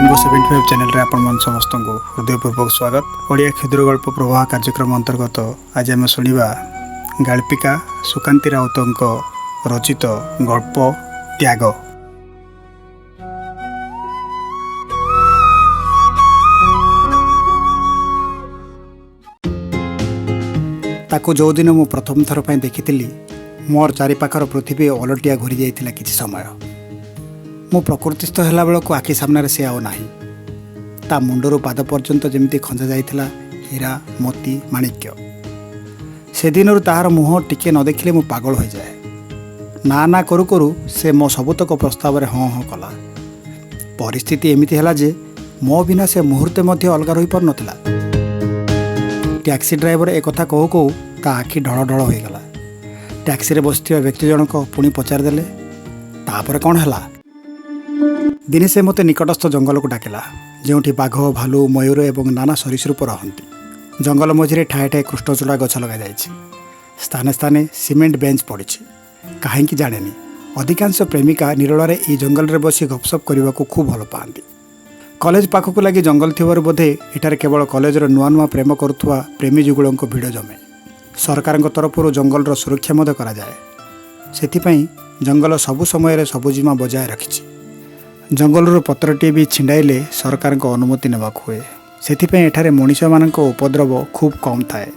Rainbow 75 ଚ୍ୟାନେଲରେ ଆପଣମାନ ସମସ୍ତଙ୍କୁ ହୃଦୟପୂର୍ବକ ସ୍ୱାଗତ। ଓଡ଼ିଆ କ୍ଷୁଦ୍ର ଗଳ୍ପ ପ୍ରବାହ କାର୍ଯ୍ୟକ୍ରମ ଅନ୍ତର୍ଗତ ଆଜି ଆମେ ଶୁଣିବା ଗାଳ୍ପିକା ସୁକାନ୍ତି ରାଉତଙ୍କ ରଚିତ ଗଳ୍ପ ତ୍ୟାଗ। ତାକୁ ଯେଉଁଦିନ ମୁଁ ପ୍ରଥମ ଥର ପାଇଁ ଦେଖିଥିଲି, ମୋର ଚାରିପାଖର ପୃଥିବୀ ଓଲଟିଆ ଘୁରି ଯାଇଥିଲା କିଛି ସମୟ। ମୁଁ ପ୍ରକୃତିସ୍ଥ ହେଲା ବେଳକୁ ଆଖି ସାମ୍ନାରେ ସେ ଆଉ ନାହିଁ। ତା ମୁଣ୍ଡରୁ ପାଦ ପର୍ଯ୍ୟନ୍ତ ଯେମିତି ଖଞ୍ଜା ଯାଇଥିଲା ହୀରା, ମୋତି, ମାଣିକ୍ୟ। ସେଦିନରୁ ତାହାର ମୁହଁ ଟିକିଏ ନ ଦେଖିଲେ ମୁଁ ପାଗଳ ହୋଇଯାଏ। ନା ନା କରୁ କରୁ ସେ ମୋ ସବୁତକ ପ୍ରସ୍ତାବରେ ହଁ ହଁ କଲା। ପରିସ୍ଥିତି ଏମିତି ହେଲା ଯେ ମୋ ବିନା ସେ ମୁହୂର୍ତ୍ତେ ମଧ୍ୟ ଅଲଗା ରହିପାରୁନଥିଲା। ଟ୍ୟାକ୍ସି ଡ୍ରାଇଭର ଏକଥା କହୁ କହୁ ତା ଆଖି ଢଳ ଢଳ ହୋଇଗଲା। ଟ୍ୟାକ୍ସିରେ ବସିଥିବା ବ୍ୟକ୍ତି ଜଣକ ପୁଣି ପଚାରିଦେଲେ, ତାପରେ କ'ଣ ହେଲା? ଦିନେ ସେ ମୋତେ ନିକଟସ୍ଥ ଜଙ୍ଗଲକୁ ଡାକିଲା, ଯେଉଁଠି ବାଘ, ଭାଲୁ, ମୟୂର ଏବଂ ନାନା ସରୀସୃପ ରହନ୍ତି। ଜଙ୍ଗଲ ମଝିରେ ଠାଏ ଠାଏ କୃଷ୍ଣଚୂଡ଼ା ଗଛ ଲଗାଯାଇଛି। ସ୍ଥାନେ ସ୍ଥାନେ ସିମେଣ୍ଟ ବେଞ୍ଚ ପଡ଼ିଛି। କାହିଁକି ଜାଣେନି, ଅଧିକାଂଶ ପ୍ରେମିକା ନିରୋଳାରେ ଏହି ଜଙ୍ଗଲରେ ବସି ଗପସପ କରିବାକୁ ଖୁବ୍ ଭଲ ପାଆନ୍ତି। କଲେଜ ପାଖକୁ ଲାଗି ଜଙ୍ଗଲ ଥିବାରୁ ବୋଧେ ଏଠାରେ କେବଳ କଲେଜର ନୂଆ ନୂଆ ପ୍ରେମ କରୁଥିବା ପ୍ରେମୀ ଯୁଗଳଙ୍କ ଭିଡ଼ ଜମେ। ସରକାରଙ୍କ ତରଫରୁ ଜଙ୍ଗଲର ସୁରକ୍ଷା ମଧ୍ୟ କରାଯାଏ। ସେଥିପାଇଁ ଜଙ୍ଗଲ ସବୁ ସମୟରେ ସବୁଜିମା ବଜାୟ ରଖିଛି। ଜଙ୍ଗଲରୁ ପତ୍ରଟିଏ ବି ଛିଣ୍ଡାଇଲେ ସରକାରଙ୍କ ଅନୁମତି ନେବାକୁ ହୁଏ। ସେଥିପାଇଁ ଏଠାରେ ମଣିଷମାନଙ୍କ ଉପଦ୍ରବ ଖୁବ୍ କମ୍ ଥାଏ।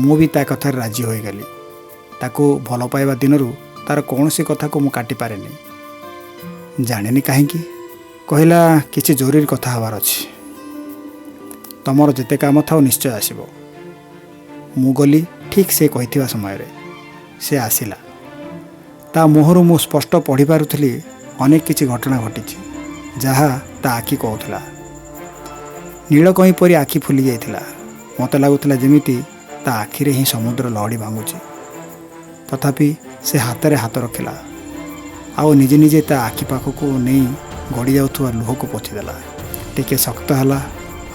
ମୁଁ ବି ତା କଥାରେ ରାଜି ହୋଇଗଲି। ତାକୁ ଭଲ ପାଇବା ଦିନରୁ ତା'ର କୌଣସି କଥାକୁ ମୁଁ କାଟିପାରେନି। ଜାଣେନି କାହିଁକି କହିଲା, କିଛି ଜରୁରୀ କଥା ହେବାର ଅଛି, ତମର ଯେତେ କାମ ଥାଉ ନିଶ୍ଚୟ ଆସିବ। ମୁଁ ଗଲି ଠିକ୍ ସେ କହିଥିବା ସମୟରେ। ସେ ଆସିଲା। ତା ମୁହଁରୁ ମୁଁ ସ୍ପଷ୍ଟ ପଢ଼ିପାରୁଥିଲି ଅନେକ କିଛି ଘଟଣା ଘଟିଛି, ଯାହା ତା ଆଖି କହୁଥିଲା। ନୀଳକଇଁ ପରି ଆଖି ଫୁଲି ଯାଇଥିଲା। ମୋତେ ଲାଗୁଥିଲା ଯେମିତି ତା ଆଖିରେ ହିଁ ସମୁଦ୍ର ଲହଡ଼ି ଭାଙ୍ଗୁଛି। ତଥାପି ସେ ହାତରେ ହାତ ରଖିଲା ଆଉ ନିଜେ ନିଜେ ତା ଆଖି ପାଖକୁ ନେଇ ଗଡ଼ି ଯାଉଥିବା ଲୁହକୁ ପୋଛିଦେଲା। ଟିକେ ଶକ୍ତ ହେଲା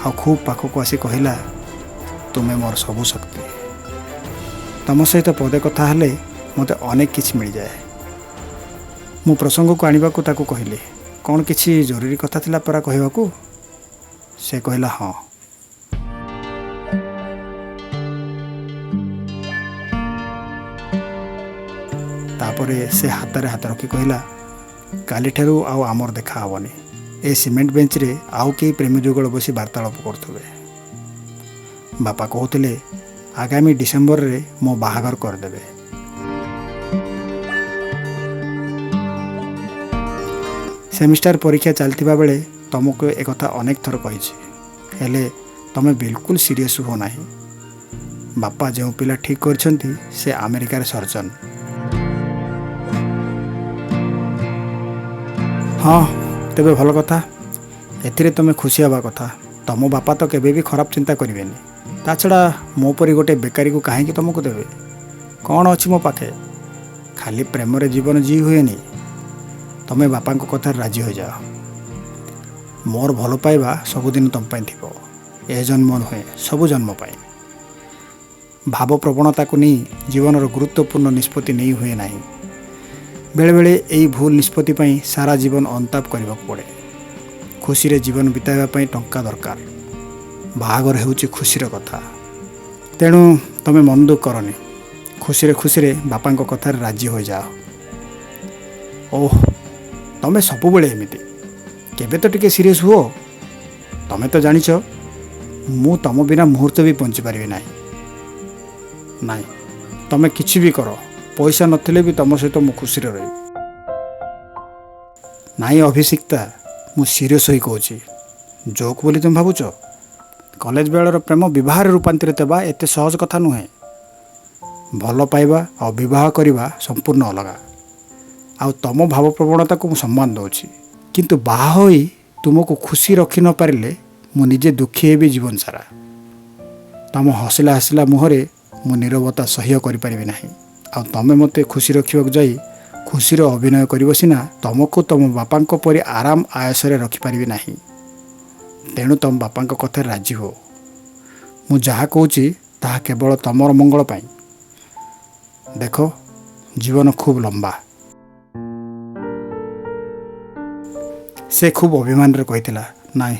ଆଉ ଖୁବ୍ ପାଖକୁ ଆସି କହିଲା, ତୁମେ ମୋର ସବୁ ଶକ୍ତି। ତମ ସହିତ ପଦେ କଥା ହେଲେ ମୋତେ ଅନେକ କିଛି ମିଳିଯାଏ। ମୁଁ ପ୍ରସଙ୍ଗକୁ ଆଣିବାକୁ ତାକୁ କହିଲି, କ'ଣ କିଛି ଜରୁରୀ କଥା ଥିଲା ପରା କହିବାକୁ? ସେ କହିଲା, ହଁ। ତାପରେ ସେ ହାତରେ ହାତ ରଖି କହିଲା, କାଲିଠାରୁ ଆଉ ଆମର ଦେଖା ହେବନି। ଏ ସିମେଣ୍ଟ ବେଞ୍ଚରେ ଆଉ କେହି ପ୍ରେମ ଯୁଗଳ ବସି ବାର୍ତ୍ତାଳାପ କରୁଥିବେ। ବାପା କହୁଥିଲେ ଆଗାମୀ ଡିସେମ୍ବରରେ ମୋ ବାହାଘର କରିଦେବେ। ସେମିଷ୍ଟାର ପରୀକ୍ଷା ଚାଲିଥିବା ବେଳେ ତୁମକୁ ଏକଥା ଅନେକ ଥର କହିଛି, ହେଲେ ତୁମେ ବିଲକୁଲ ସିରିୟସ୍ ହୁଅ ନାହିଁ। ବାପା ଯେଉଁ ପିଲା ଠିକ୍ କରିଛନ୍ତି ସେ ଆମେରିକାରେ ସର୍ଜନ। ହଁ, ତେବେ ଭଲ କଥା, ଏଥିରେ ତୁମେ ଖୁସି ହେବା କଥା। ତୁମ ବାପା ତ କେବେ ବି ଖରାପ ଚିନ୍ତା କରିବେନି। ତା ଛଡ଼ା ମୋ ପରି ଗୋଟେ ବେକାରୀକୁ କାହିଁକି ତୁମକୁ ଦେବେ? କ'ଣ ଅଛି ମୋ ପାଖେ? ଖାଲି ପ୍ରେମରେ ଜୀବନ ଜି ହୁଏନି। ତୁମେ ବାପାଙ୍କ କଥାରେ ରାଜି ହୋଇଯାଅ। ମୋର ଭଲ ପାଇବା ସବୁଦିନ ତୁମ ପାଇଁ ଥିବ, ଏ ଜନ୍ମ ନୁହେଁ, ସବୁ ଜନ୍ମ ପାଇଁ। ଭାବପ୍ରବଣତାକୁ ନେଇ ଜୀବନର ଗୁରୁତ୍ୱପୂର୍ଣ୍ଣ ନିଷ୍ପତ୍ତି ନେଇ ହୁଏ ନାହିଁ। ବେଳେବେଳେ ଏଇ ଭୁଲ ନିଷ୍ପତ୍ତି ପାଇଁ ସାରା ଜୀବନ ଅନୁତାପ କରିବାକୁ ପଡ଼େ। ଖୁସିରେ ଜୀବନ ବିତାଇବା ପାଇଁ ଟଙ୍କା ଦରକାର। ବାହାଘର ହେଉଛି ଖୁସିର କଥା। ତେଣୁ ତୁମେ ମନ ଦୁଃଖ କରନି, ଖୁସିରେ ଖୁସିରେ ବାପାଙ୍କ କଥାରେ ରାଜି ହୋଇଯାଅ। ଓହ, ତୁମେ ସବୁବେଳେ ଏମିତି, କେବେ ତ ଟିକେ ସିରିୟସ୍ ହୁଅ। ତୁମେ ତ ଜାଣିଛ ମୁଁ ତୁମ ବିନା ମୁହୂର୍ତ୍ତ ବି ବଞ୍ଚିପାରିବି ନାହିଁ। ନାଇଁ, ତୁମେ କିଛି ବି କର, ପଇସା ନଥିଲେ ବି ତୁମ ସହିତ ମୁଁ ଖୁସିରେ ରହିବି। ନାଇଁ ଅଭିଷିକ୍ତା, ମୁଁ ସିରିୟସ୍ ହୋଇ କହୁଛି। ଜୋକ୍ ବୋଲି ତୁମେ ଭାବୁଛ? କଲେଜ ବେଳର ପ୍ରେମ ବିବାହରେ ରୂପାନ୍ତରିତ ହେବା ଏତେ ସହଜ କଥା ନୁହେଁ। ଭଲ ପାଇବା ଆଉ ବିବାହ କରିବା ସମ୍ପୂର୍ଣ୍ଣ ଅଲଗା। ଆଉ ତୁମ ଭାବପ୍ରବଣତାକୁ ମୁଁ ସମ୍ମାନ ଦେଉଛି, କିନ୍ତୁ ବାହା ହୋଇ ତୁମକୁ ଖୁସି ରଖି ନପାରିଲେ ମୁଁ ନିଜେ ଦୁଃଖୀ ହେବି ଜୀବନ ସାରା। ତୁମ ହସିଲା ହସିଲା ମୁହଁରେ ମୁଁ ନୀରବତା ସହ୍ୟ କରିପାରିବି ନାହିଁ। ଆଉ ତୁମେ ମୋତେ ଖୁସି ରଖିବାକୁ ଯାଇ ଖୁସିର ଅଭିନୟ କରିବ ସିନା, ତୁମକୁ ତୁମ ବାପାଙ୍କ ପରି ଆରାମ ଆୟାସରେ ରଖିପାରିବି ନାହିଁ। ତେଣୁ ତୁମ ବାପାଙ୍କ କଥାରେ ରାଜି ହୁଅ। ମୁଁ ଯାହା କହୁଛି ତାହା କେବଳ ତୁମର ମଙ୍ଗଳ ପାଇଁ। ଦେଖ, ଜୀବନ ଖୁବ୍ ଲମ୍ବା। ସେ ଖୁବ୍ ଅଭିମାନରେ କହିଥିଲା, ନାଇଁ,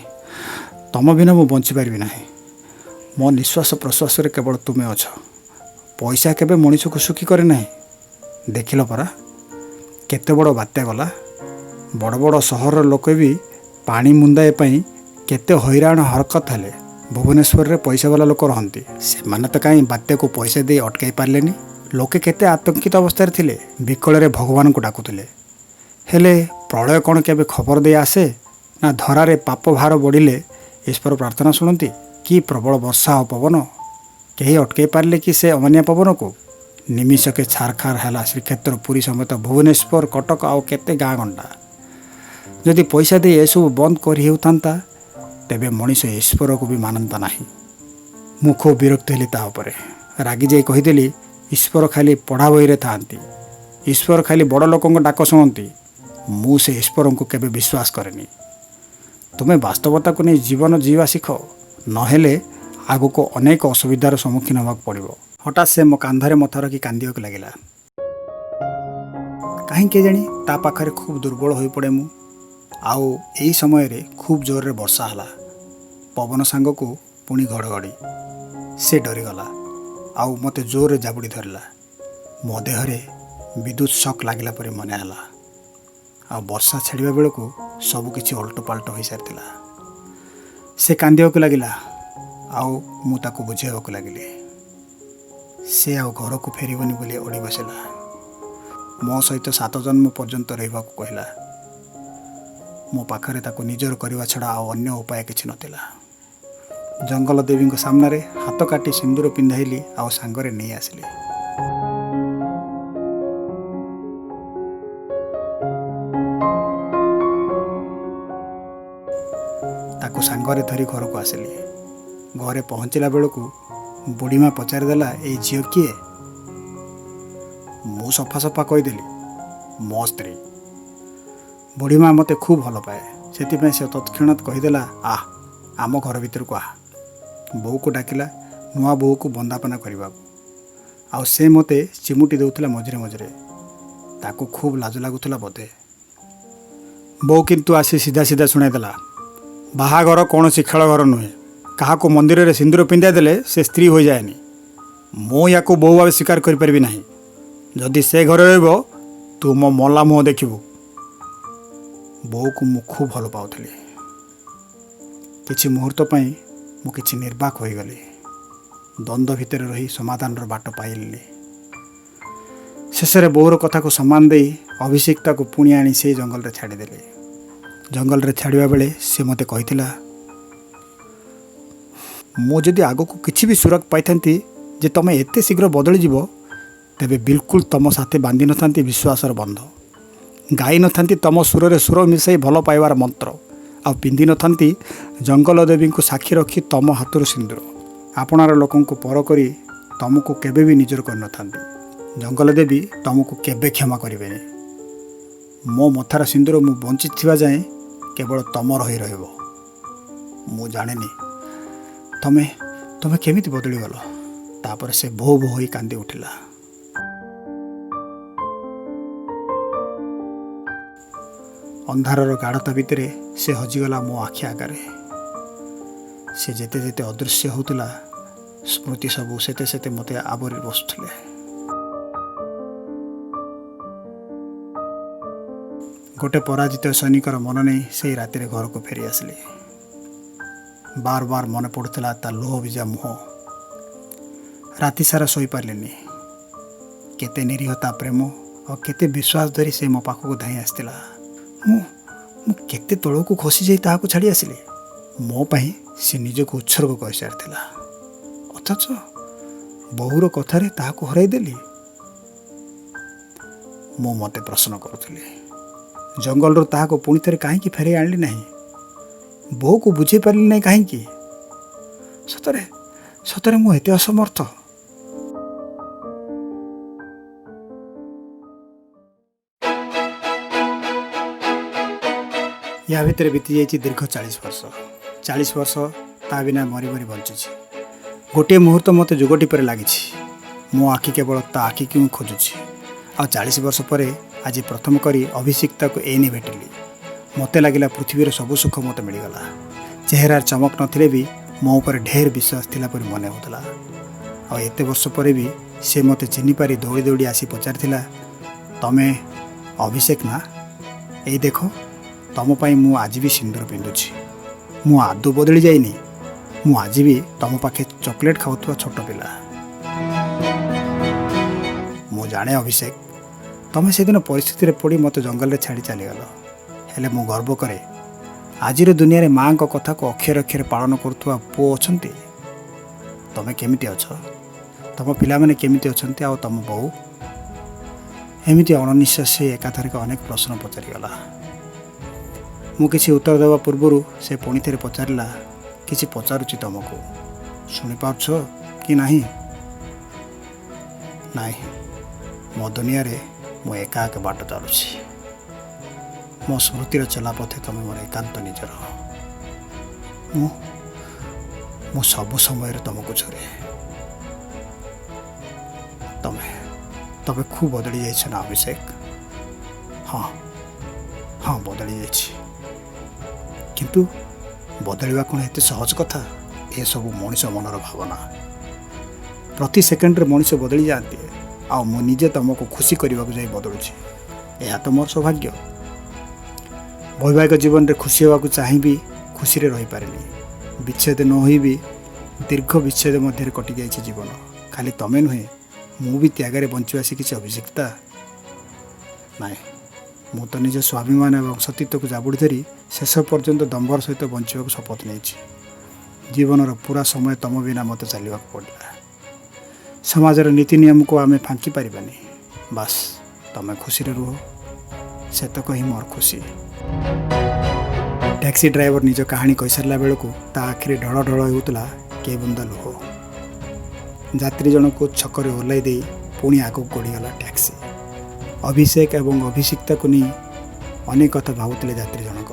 ତମ ବିନା ମୁଁ ବଞ୍ଚିପାରିବି ନାହିଁ। ମୋ ନିଶ୍ୱାସ ପ୍ରଶ୍ୱାସରେ କେବଳ ତୁମେ ଅଛ। ପଇସା କେବେ ମଣିଷକୁ ସୁଖୀ କରେ ନାହିଁ। ଦେଖିଲ ପରା କେତେ ବଡ଼ ବାତ୍ୟା ଗଲା। ବଡ଼ ବଡ଼ ସହରର ଲୋକ ବି ପାଣି ମୁନ୍ଦାଏ ପାଇଁ କେତେ ହଇରାଣ ହରକତ ହେଲେ। ଭୁବନେଶ୍ୱରରେ ପଇସାବାଲା ଲୋକ ରହନ୍ତି, ସେମାନେ ତ କାହିଁ ବାତ୍ୟାକୁ ପଇସା ଦେଇ ଅଟକାଇ ପାରିଲେନି। ଲୋକେ କେତେ ଆତଙ୍କିତ ଅବସ୍ଥାରେ ଥିଲେ, ବିକଳରେ ଭଗବାନଙ୍କୁ ଡାକୁଥିଲେ। ହେଲେ ପ୍ରଳୟ କ'ଣ କେବେ ଖବର ଦେଇ ଆସେ ନା ଧରାରେ ପାପ ଭାର ବଢ଼ିଲେ ଈଶ୍ୱର ପ୍ରାର୍ଥନା ଶୁଣନ୍ତି? କି ପ୍ରବଳ ବର୍ଷା ଓ ପବନ, କେହି ଅଟକାଇ ପାରିଲେ କି ସେ ଅମାନିଆ ପବନକୁ? ନିମିଷକେ ଛାରଖାର ହେଲା ଶ୍ରୀକ୍ଷେତ୍ର ପୁରୀ ସମେତ ଭୁବନେଶ୍ୱର, କଟକ ଆଉ କେତେ ଗାଁ ଗଣ୍ଡା। ଯଦି ପଇସା ଦେଇ ଏସବୁ ବନ୍ଦ କରି ହେଉଥାନ୍ତା, ତେବେ ମଣିଷ ଈଶ୍ୱରକୁ ବି ମାନନ୍ତା ନାହିଁ। ମୁଁ ଖୁବ୍ ବିରକ୍ତ ହେଲି ତା ଉପରେ। ରାଗିଯାଇ କହିଦେଲି, ଈଶ୍ୱର ଖାଲି ପଢ଼ା ବହିରେ ଥାଆନ୍ତି, ଈଶ୍ୱର ଖାଲି ବଡ଼ ଲୋକଙ୍କ ଡାକ ଶୁଣନ୍ତି। ମୁଁ ସେ ଈଶ୍ୱରଙ୍କୁ କେବେ ବିଶ୍ୱାସ କରେନି। ତୁମେ ବାସ୍ତବତାକୁ ନେଇ ଜୀବନ ଜିଇବା ଶିଖ, ନହେଲେ ଆଗକୁ ଅନେକ ଅସୁବିଧାର ସମ୍ମୁଖୀନ ହେବାକୁ ପଡ଼ିବ। ହଠାତ୍ ସେ ମୋ କାନ୍ଧରେ ମଥା ରଖି କାନ୍ଦିବାକୁ ଲାଗିଲା। କାହିଁ କେଜାଣି ତା ପାଖରେ ଖୁବ୍ ଦୁର୍ବଳ ହୋଇପଡ଼େ ମୁଁ। ଆଉ ଏଇ ସମୟରେ ଖୁବ୍ ଜୋରରେ ବର୍ଷା ହେଲା, ପବନ ସାଙ୍ଗକୁ ପୁଣି ଘଡ଼ଘଡ଼ି। ସେ ଡରିଗଲା ଆଉ ମୋତେ ଜୋରରେ ଜାବୁଡ଼ି ଧରିଲା। ମୋ ଦେହରେ ବିଦ୍ୟୁତ୍ ସକ୍ ଲାଗିଲା ପରି ମନେ ହେଲା। ଆଉ ବର୍ଷା ଛାଡ଼ିବା ବେଳକୁ ସବୁକିଛି ଓଲଟପାଲଟ ହୋଇସାରିଥିଲା। ସେ କାନ୍ଦିବାକୁ ଲାଗିଲା ଆଉ ମୁଁ ତାକୁ ବୁଝାଇବାକୁ ଲାଗିଲି। ସେ ଆଉ ଘରକୁ ଫେରିବନି ବୋଲି ଅଡ଼ି ବସିଲା। ମୋ ସହିତ 7 ଜନ୍ମ ପର୍ଯ୍ୟନ୍ତ ରହିବାକୁ କହିଲା। ମୋ ପାଖରେ ତାକୁ ନିଜର କରିବା ଛଡ଼ା ଆଉ ଅନ୍ୟ ଉପାୟ କିଛି ନଥିଲା। ଜଙ୍ଗଲ ଦେବୀଙ୍କ ସାମ୍ନାରେ ହାତ କାଟି ସିନ୍ଦୁର ପିନ୍ଧାଇଲି ଆଉ ସାଙ୍ଗରେ ନେଇ ଆସିଲି। ତାକୁ ସାଙ୍ଗରେ ଧରି ଘରକୁ ଆସିଲି। ଘରେ ପହଞ୍ଚିଲା ବେଳକୁ ବୁଢ଼ୀମା ପଚାରିଦେଲା, ଏଇ ଝିଅ କିଏ? ମୁଁ ସଫା ସଫା କହିଦେଲି, ମୋ ସ୍ତ୍ରୀ। ବୁଢ଼ୀମା ମୋତେ ଖୁବ୍ ଭଲ ପାଏ, ସେଥିପାଇଁ ସେ ତତ୍କ୍ଷଣାତ୍ କହିଦେଲା, ଆହ ଆମ ଘର ଭିତରକୁ ଆହ। ବୋଉକୁ ଡାକିଲା ନୂଆ ବୋଉକୁ ବନ୍ଦାପନା କରିବାକୁ। ଆଉ ସେ ମୋତେ ଚିମୁଟି ଦେଉଥିଲା ମଝିରେ ମଝିରେ। ତାକୁ ଖୁବ୍ ଲାଜ ଲାଗୁଥିଲା ବୋଧେ। ବୋଉ କିନ୍ତୁ ଆସି ସିଧା ସିଧା ଶୁଣାଇଦେଲା, ବାହାଘର କୌଣସି ଖେଳ ଘର ନୁହେଁ। କାହାକୁ ମନ୍ଦିରରେ ସିନ୍ଦୁର ପିନ୍ଧାଇ ଦେଲେ ସେ ସ୍ତ୍ରୀ ହୋଇଯାଏନି। ମୁଁ ୟାକୁ ବୋହୂ ଭାବେ ସ୍ୱୀକାର କରିପାରିବି ନାହିଁ। ଯଦି ସେ ଘରେ ରହିବ, ତୁ ମୋ ମଲା ମୁହଁ ଦେଖିବୁ। ବୋଉକୁ ମୁଁ ଖୁବ୍ ଭଲ ପାଉଥିଲି। କିଛି ମୁହୂର୍ତ୍ତ ପାଇଁ ମୁଁ କିଛି ନିର୍ବାକ ହୋଇଗଲି। ଦ୍ୱନ୍ଦ୍ୱ ଭିତରେ ରହି ସମାଧାନର ବାଟ ପାଇଲିନି। ଶେଷରେ ବୋଉର କଥାକୁ ସମ୍ମାନ ଦେଇ ଅଭିଷିକ୍ତାକୁ ପୁଣି ଆଣି ସେଇ ଜଙ୍ଗଲରେ ଛାଡ଼ିଦେଲି। ଜଙ୍ଗଲରେ ଛାଡ଼ିବା ବେଳେ ସେ ମୋତେ କହିଥିଲା, ମୁଁ ଯଦି ଆଗକୁ କିଛି ବି ସୁରାକ ପାଇଥାନ୍ତି ଯେ ତୁମେ ଏତେ ଶୀଘ୍ର ବଦଳିଯିବ, ତେବେ ବିଲକୁଲ ତୁମ ସାଥେ ବାନ୍ଧିନଥାନ୍ତି ବିଶ୍ୱାସର ବନ୍ଧ, ଗାଇନଥାନ୍ତି ତୁମ ସୁରରେ ସୁର ମିଶାଇ ଭଲ ପାଇବାର ମନ୍ତ୍ର, ଆଉ ପିନ୍ଧିନଥାନ୍ତି ଜଙ୍ଗଲ ଦେବୀଙ୍କୁ ସାକ୍ଷୀ ରଖି ତୁମ ହାତରୁ ସିନ୍ଦୁର। ଆପଣାର ଲୋକଙ୍କୁ ପର କରି ତୁମକୁ କେବେ ବି ନିଜର କରିନଥାନ୍ତି। ଜଙ୍ଗଲ ଦେବୀ ତୁମକୁ କେବେ କ୍ଷମା କରିବେନି। ମୋ ମଥାର ସିନ୍ଦୁର ମୁଁ ବଞ୍ଚିଥିବା ଯାଏଁ କେବଳ ତୁମର ହୋଇ ରହିବ। ମୁଁ ଜାଣେନି ତମେ ତମେ କେମିତି ବଦଳିଗଲ। ତାପରେ ସେ ଭୋ ଭୋ ହୋଇ କାନ୍ଦି ଉଠିଲା। ଅନ୍ଧାରର ଗାଢ଼ତା ଭିତରେ ସେ ହଜିଗଲା ମୋ ଆଖି ଆଗରେ। ସେ ଯେତେ ଯେତେ ଅଦୃଶ୍ୟ ହେଉଥିଲା, ସ୍ମୃତି ସବୁ ସେତେ ସେତେ ମୋତେ ଆବୋରି ବସୁଥିଲେ। ଗୋଟେ ପରାଜିତ ସୈନିକର ମନ ନେଇ ସେଇ ରାତିରେ ଘରକୁ ଫେରି ଆସିଲି। ବାର ବାର ମନେ ପଡ଼ୁଥିଲା ତା ଲୁହ ଭିଜା ମୁହଁ। ରାତି ସାରା ଶୋଇପାରିଲିନି। କେତେ ନିରୀହ ତା ପ୍ରେମ ଆଉ କେତେ ବିଶ୍ୱାସ ଧରି ସେ ମୋ ପାଖକୁ ଧାଇଁ ଆସିଥିଲା। ମୁଁ ମୁଁ କେତେ ତଳକୁ ଖସିଯାଇ ତାହାକୁ ଛାଡ଼ି ଆସିଲି। ମୋ ପାଇଁ ସେ ନିଜକୁ ଉତ୍ସର୍ଗ କରିସାରିଥିଲା, ଅଥଚ ବୋହୂର କଥାରେ ତାହାକୁ ହରାଇଦେଲି। ମୁଁ ମୋତେ ପ୍ରଶ୍ନ କରୁଥିଲି, ଜଙ୍ଗଲରୁ ତାହାକୁ ପୁଣି ଥରେ କାହିଁକି ଫେରାଇ ଆଣିଲି ନାହିଁ? ବୋହୂକୁ ବୁଝେଇ ପାରିଲି ନାହିଁ କାହିଁକି? ସତରେ ସତରେ ମୁଁ ଏତେ ଅସମର୍ଥ? ୟା ଭିତରେ ବିତିଯାଇଛି ଦୀର୍ଘ 40 ବର୍ଷ। 40 ବର୍ଷ ତା ବିନା ମରି ମରି ବଞ୍ଚିଛି। ଗୋଟିଏ ମୁହୂର୍ତ୍ତ ମୋତେ ଯୁଗଟି ପରେ ଲାଗିଛି। ମୋ ଆଖି କେବଳ ତା ଆଖିକୁ ହିଁ ଖୋଜୁଛି। ଆଉ 40 ବର୍ଷ ପରେ ଆଜି ପ୍ରଥମ କରି ଅଭିଷିକ୍ତାକୁ ଏଇନେ ଭେଟିଲି। ମୋତେ ଲାଗିଲା ପୃଥିବୀର ସବୁ ସୁଖ ମୋତେ ମିଳିଗଲା। ଚେହେରାର ଚମକ ନଥିଲେ ବି ମୋ ଉପରେ ଢେର ବିଶ୍ୱାସ ଥିଲା ପରି ମନେ ହେଉଥିଲା। ଆଉ ଏତେ ବର୍ଷ ପରେ ବି ସେ ମୋତେ ଚିହ୍ନିପାରି ଦୌଡ଼ି ଦୌଡ଼ି ଆସି ପଚାରିଥିଲା, ତମେ ଅଭିଷେକ ନା? ଏଇ ଦେଖ, ତମ ପାଇଁ ମୁଁ ଆଜି ବି ସିନ୍ଦୁର ପିନ୍ଧୁଛି। ମୁଁ ଆଦୌ ବଦଳି ଯାଇନି। ମୁଁ ଆଜି ବି ତମ ପାଖେ ଚକୋଲେଟ୍ ଖାଉଥିବା ଛୋଟ ପିଲା। ମୁଁ ଜାଣେ ଅଭିଷେକ, ତମେ ସେଦିନ ପରିସ୍ଥିତିରେ ପଡ଼ି ମୋତେ ଜଙ୍ଗଲରେ ଛାଡ଼ି ଚାଲିଗଲ। ହେଲେ ମୁଁ ଗର୍ବ କରେ, ଆଜିର ଦୁନିଆରେ ମାଆଙ୍କ କଥାକୁ ଅକ୍ଷରେ ଅକ୍ଷରେ ପାଳନ କରୁଥିବା ପୁଅ ଅଛନ୍ତି। ତମେ କେମିତି ଅଛ? ତମ ପିଲାମାନେ କେମିତି ଅଛନ୍ତି? ଆଉ ତମ ବୋଉ? ଏମିତି ଅଣନିଶ୍ୱାସୀ ଏକାଥରକେ ଅନେକ ପ୍ରଶ୍ନ ପଚାରିଗଲା। ମୁଁ କିଛି ଉତ୍ତର ଦେବା ପୂର୍ବରୁ ସେ ପୁଣି ଥରେ ପଚାରିଲା, କିଛି ପଚାରୁଛି ତମକୁ, ଶୁଣିପାରୁଛ କି ନାହିଁ? ନାଇଁ, ମୋ ଦୁନିଆରେ ମୁଁ ଏକା ଏକା ବାଟ ଚାଲୁଛି। ମୋ ସ୍ମୃତିର ଚଲାପଥେ ତମେ ମୋର ଏକାନ୍ତ ନିଜର। ମୁଁ ମୁଁ ସବୁ ସମୟରେ ତମକୁ ଝୁରେ। ତମେ ତମେ ଖୁବ୍ ବଦଳି ଯାଇଛ ନା ଅଭିଷେକ? ହଁ ହଁ, ବଦଳି ଯାଇଛି। କିନ୍ତୁ ବଦଳିବା କ'ଣ ଏତେ ସହଜ କଥା? ଏସବୁ ମଣିଷ ମନର ଭାବନା। ପ୍ରତି ସେକେଣ୍ଡରେ ମଣିଷ ବଦଳି ଯାଆନ୍ତି, ଆଉ ମୁଁ ନିଜେ ତମକୁ ଖୁସି କରିବାକୁ ଯାଇ ବଦଳୁଛି। ଏହା ତ ମୋର ସୌଭାଗ୍ୟ। ବୈବାହିକ ଜୀବନରେ ଖୁସି ହେବାକୁ ଚାହିଁବି ଖୁସିରେ ରହିପାରିନି। ବିଚ୍ଛେଦ ନ ହୋଇ ବି ଦୀର୍ଘ ବିଚ୍ଛେଦ ମଧ୍ୟରେ କଟିଯାଇଛି ଜୀବନ। ଖାଲି ତମେ ନୁହେଁ, ମୁଁ ବି ତ୍ୟାଗରେ ବଞ୍ଚିବା ଶିଖିଛି ଅଭିଷିକ୍ତା। ନାଇଁ, ମୁଁ ତ ନିଜ ସ୍ୱାଭିମାନ ଏବଂ ସତୀତ୍ୱକୁ ଜାବୁଡ଼ି ଧରି ଶେଷ ପର୍ଯ୍ୟନ୍ତ ଦମ୍ଭର ସହିତ ବଞ୍ଚିବାକୁ ଶପଥ ନେଇଛି। ଜୀବନର ପୁରା ସମୟ ତମ ବିନା ମୋତେ ଚାଲିବାକୁ ପଡ଼ିଲା। ସମାଜର ନୀତି ନିୟମକୁ ଆମେ ଫାଙ୍କି ପାରିବାନି। ବାସ୍, ତମେ ଖୁସିରେ ରୁହ, ସେତକ ହିଁ ମୋର ଖୁସି। ଟ୍ୟାକ୍ସି ଡ୍ରାଇଭର ନିଜ କାହାଣୀ କହିସାରିଲା ବେଳକୁ ତା ଆଖିରେ ଢଳ ଢଳ ହେଉଥିଲା କେ ବୁନ୍ଦା ଲୁହ। ଯାତ୍ରୀ ଜଣକୁ ଛକରେ ଓହ୍ଲାଇ ଦେଇ ପୁଣି ଆଗକୁ ଗଡ଼ିଗଲା ଟ୍ୟାକ୍ସି। ଅଭିଷେକ ଏବଂ ଅଭିଷିକ୍ତାକୁ ନେଇ ଅନେକ କଥା ଭାବୁଥିଲେ ଯାତ୍ରୀ ଜଣକ।